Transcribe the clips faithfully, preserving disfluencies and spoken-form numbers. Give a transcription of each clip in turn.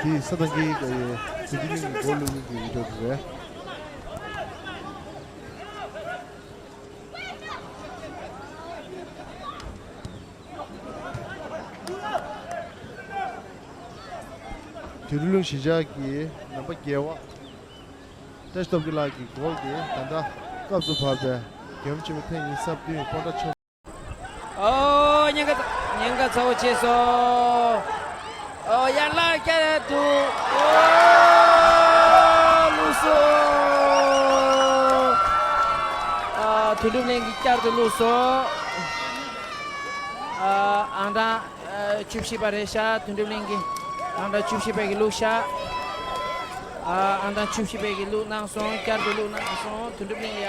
དེ་ས་དང་གི་གི་དེ་དེ་ནི་གོ་ལུང་གི་བི་ཌིའོ་དེ་རེད། དུས་རླུང་གཞིས་ཆགས་ཀྱི་རྣམ་པ་བརྒྱད་པ་བཀྲ་ཤིས་སྟོབས་རྒྱལ་ལགས་ཀྱི་གོལ་དེ་ད་ལྟ་སྐབས་སུ་བབས་པའི་རྒྱལ་ཡུམ་ཆེན་མོ་ཐེངས་ཉི་ཤུ་རྩ་བདུན་སྤོན་ཊ་ཆོས། ཨོ་ཉེན་ཁ་ཉེན་ཁ་ཚ་བོ་བྱས་སོང་། ཨོ་ཡར་ལངས་བསྐྱར་དུ་ཨོ་བླུགས་སོང་། ཨ་དོན་གྲུབ་གླིང་གིས་བསྐྱར་དུ་བླུགས་སོང་། ཨ་ཨང་གྲངས་ཨ་བཅུ་བཞི་པ་རེད་ཤག་དོན་གྲུབ་གླིང་གི་ཨང་གྲངས་བཅུ་བཞི་པ་གིས་བླུགས་ཤག་ཨ་ཨང་གྲངས་བཅུ་བཞི་པ་གིས་བླུགས་གནང་སོང་། བསྐྱར་དུ་བླུགས་གནང་སོང་། དོན་གྲུབ་གླིང་ལ་ཡ་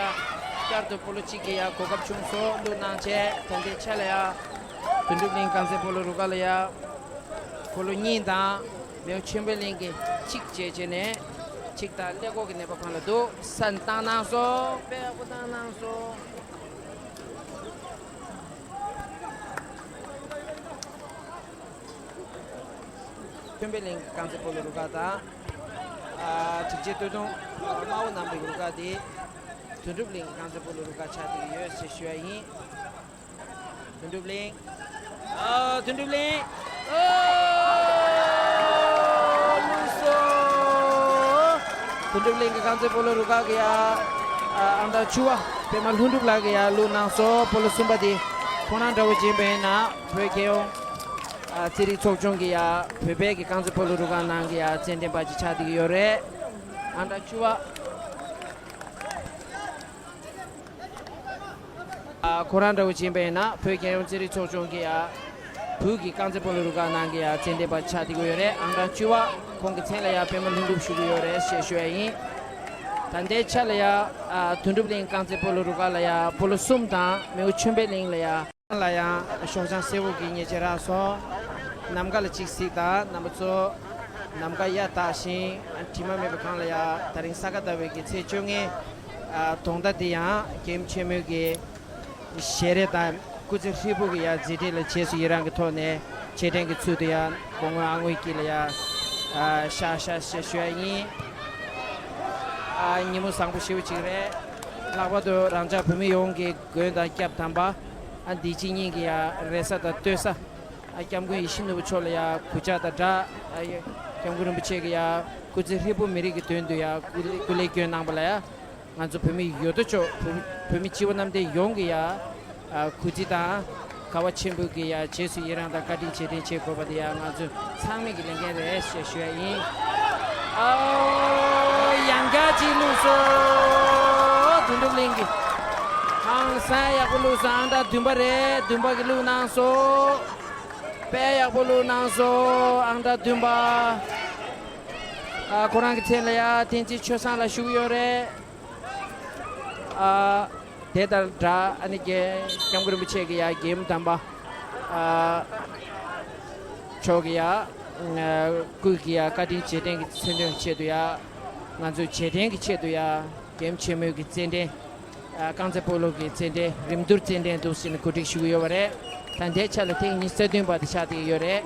བསྐྱར་དུ་སྤོ་ལོ་གཅིག་གི་ཡ་གོ་སྐབས་བྱུང་སོང་། བླུགས་གནང་བྱས་ད་ལྟའི་ཆ་ལ་ཡ་དོན་གྲུབ་གླིང་རྐང་རྩེད་སྤོ་ལོ་རུ་ཁག་ལ་ཡ་འཁོར་ལོ་གཉིས་དང་མེའོ་ཆོས་འཕེལ་གླིང་གིས་གཅིག་བྱས་བྱས་ནས་གཅིག་དང་ཀླད་ཀོར་གྱི་གནས་བབ་སྒང་ལ་འདུག་ས་བཏང་གནང་སོང་། དཔེ་ཡག་པོ་བཏང་གནང་སོང་། ཆོས་འཕེལ་གླིང་གི་རྐང་རྩེད་སྤོ་ལོ་རུ་ཁག་དང་། ཨ་གྲི་རྗེ་སྟོད་ཐུང་། དམར་པོ་གནང་བའི་རུ་ཁག་དེ། དོན་གྲུབ་གླིང་གི་རྐང་རྩེད་སྤོ་ལོ་རུ་ཁག་ཆགས་བསྡད་ཀྱི་ཡོད་ཅེས་ཞུ་ཡ་ཡིན། དོན་གྲུབ་གླིང་། ཨ་དོན་གྲུབ་གླིང་། ཨོ་བླུགས་སོང་། དོན་གྲུབ་གླིང་གི་རྐང་རྩེད་སྤོ་ལོ་རུ་ཁག་གི་ཡ། ཨ་ཨང་གྲངས་བཅུ་པ་པད་མ་ལྷུན་གྲུབ་ལགས་ཀྱིས་ཡ་བླུགས་གནང་སོང་། སྤོ་ལོ་གསུམ་པ་དེ་ཁོང་རང་འདྲ་བོ་ཅིག་ཡིན་པ་ཡིན་ན་བོད་རྒྱལ་ཡོངས་ཨ་རྩེད་རིགས་ཚོགས་ཆུང་གི་ཡ་བོད་པའི་གི་རྐང་རྩེད་སྤོ་ལོ་རུ་ཁག་ནང་གི་ཡ་རྩེད་འགྲན་པ་ཅིག་ཆགས་བསྡད་ཀྱི་ཡོད་རེད། ཨང་གྲངས་བཅུ་པ། ཨ་ཁོ་རང་འདྲ་བོ་ཅིག་ཡིན་པ་ཡིན་ན་བོད་རྒྱལ་ཡོངས་རྩེད་རིགས་ཚོགས་ཆུང་གི་ཡ། བོད་ཀྱི་རྐང་རྩེད་སྤོ་ལོ་རུ་ཁག་ནང་གི་ཡ་རྩེད་འགྲན་པ་ཆགས་བསྡད་ཀྱི་ཡོད་རེད། ཨང་གྲངས་བཅུ་པ་ཁོང་གི་མཚན་ལ་ཡ་པད་མ་ལྷུན་གྲུབ་ཞུ་གི་ཡོད་རེད་ཞེས་ཞུ་ཡ་ཡིན། ད་ལྟའི་ཆ་ལ་ཡ། ཨ་དོན་གྲུབ་གླིང་རྐང་རྩེད་སྤོ་ལོ་རུ་ཁག་ལ་ཡ་སྤོ་ལོ་གསུམ་དང་མེའོ་ཆོས་འཕེལ་གླིང་ལ་ཡ། ལ་ཡང་ཤོག་བྱང་སེར་པོ་གི་ཉེས་ཆད་རག་སོང་། ནམ་མཁའ་ལ་གཅིག་གཟིགས་དང་རྣམ་པ་ཚོ། ནམ་མཁའ་གཡའ་དག་ཞིང་དྲི་མ་མེད་པའི་སྒང་ལ་ཡ་ད་རིང་ས་ག་ཟླ་བའི་གི་ཚེས་བཅོ་ལྔའི་ཨ་གདོང་ཟླ་འདི་ཡང་རྒྱལ་ཡུམ་ཆེན་མོའི་གི་ཞལ་རས་དང་སྐུ་ཚེ་ཧྲིལ་པོ་གི་ཡ་མཛད་འཕྲིན་ལ་རྗེས་སུ་ཡི་རང་གི་ཐོག་ནས་རྗེས་དྲན་གྱི་ཚུལ་དུ་ཡ་སྒོ་ངོས་ཨ་དངུལ་དཀྱིལ་ལ་ཡ་ཨ་ཤག་ཤག་ཞེས་ཞུ་ཡ་ཡིན། ཨ་ཉིན་མོ་བཟང་པོ་ཞེ་པོ་ཅིག་རེད། ལྷག་པར་དུ་རང་ཅག་བོད་མི་ཡོངས་ཀྱི་མགོན་དང་སྐྱབས་དམ་པ། ཨ་འདི་ཕྱི་གཉིས་ཀྱི་ཡ་རེ་ས་དང་ལྟོས་ས། ཨ་སྐྱབས་མགོན་ཡིད་བཞིན་ནོར་བུ་མཆོག་ལ་ཡ་གུས་ཕྱག་དང་སྦྲགས། ཨ་ཡེ་སྐྱབས་མགོན་རིན་པོ་ཆེ་གི་ཡ་སྐུ་ཚེ་ཧྲིལ་པོ་མི་རིགས་ཀྱི་དོན་དུ་ཡ་སྐུ་སྐུ་ལས་བསྐྱོན་གནང་པ་ལ་ཡ། ང་ཚོ་བོད་མི་ཡོད་དོ་ཅོག་བོད་མི་བོད་མི་སྤྱི་བོ་གནམ་བསྟན་ཡོངས་ཀྱི་ཡ། ཨ་སྐུ་ཚེ་དང་། དགའ་བ་ཆེན་པོ་གི་ཡ་རྗེས་སུ་ཡི་རང་དང་བཀའ་དྲིན་རྗེས་དྲན་བྱེད་དགོས་པ་དེ་ཡ་ང་ཚོ་ཚང་མའི་གི་ལས་འགན་རེད་ཞེས་ཞུ་ཡ་ཡིན། ཨའོ་ཡང་བསྐྱར་གཅིག་བླུགས་སོ། དོན་གྲུབ་གླིང་གི་ཧང་སང་ཡག་པོ་བླུགས་སོ། ཨང་གྲངས་བདུན་པ་རེད། བདུན་པ་གི་བླུགས་གནང་སོ། དཔེ་ཡག་པོ་བླུགས་གནང་སོ། ཨང་གྲངས་བདུན་པ། ཨ་ཁོ་རང་གི་མཚན་ལ་ཡ་བསྟན་འཛིན་ཆོས་བཟང་ལགས་ཞུ་གི་ཡོད་རེད། ཨ་དེ་ལྟར་འདྲ་ཨ་ནི་རྒྱལ་སྐྱབས་མགོན་རིན་པོ་ཆེ་གི་ཡ་རྒྱལ་ཡུམ་དམ་པ་ཨ་མཆོག་གི་ཡ་ཨ་སྐུ་གི་ཡ་བཀའ་དྲིན་རྗེས་དྲན་གྱི་མཚོན་དོན་གྱི་ཆེད་དུ་ཡ་ང་ཚོའི་རྗེས་དྲན་གྱི་ཆེད་དུ་ཡ་རྒྱལ་ཡུམ་ཆེན་མོའི་གི་རྩེད་འགྲན་ཨ་རྐང་རྩེད་སྤོ་ལོ་གི་རྩེད་འགྲན་རིམ་བསྟུད་རྩེད་འགྲན་འདུག་ཟེར་ནས་གོ་སྒྲིག་ཞུ་གི་ཡོད་པ་རེད། ད་ལྟའི་ཆ་ལ་ཐེངས་ཉི་ཤུ་རྩ་བདུན་པ་དེ་ཆགས་བསྡད་ཡོད་རེད།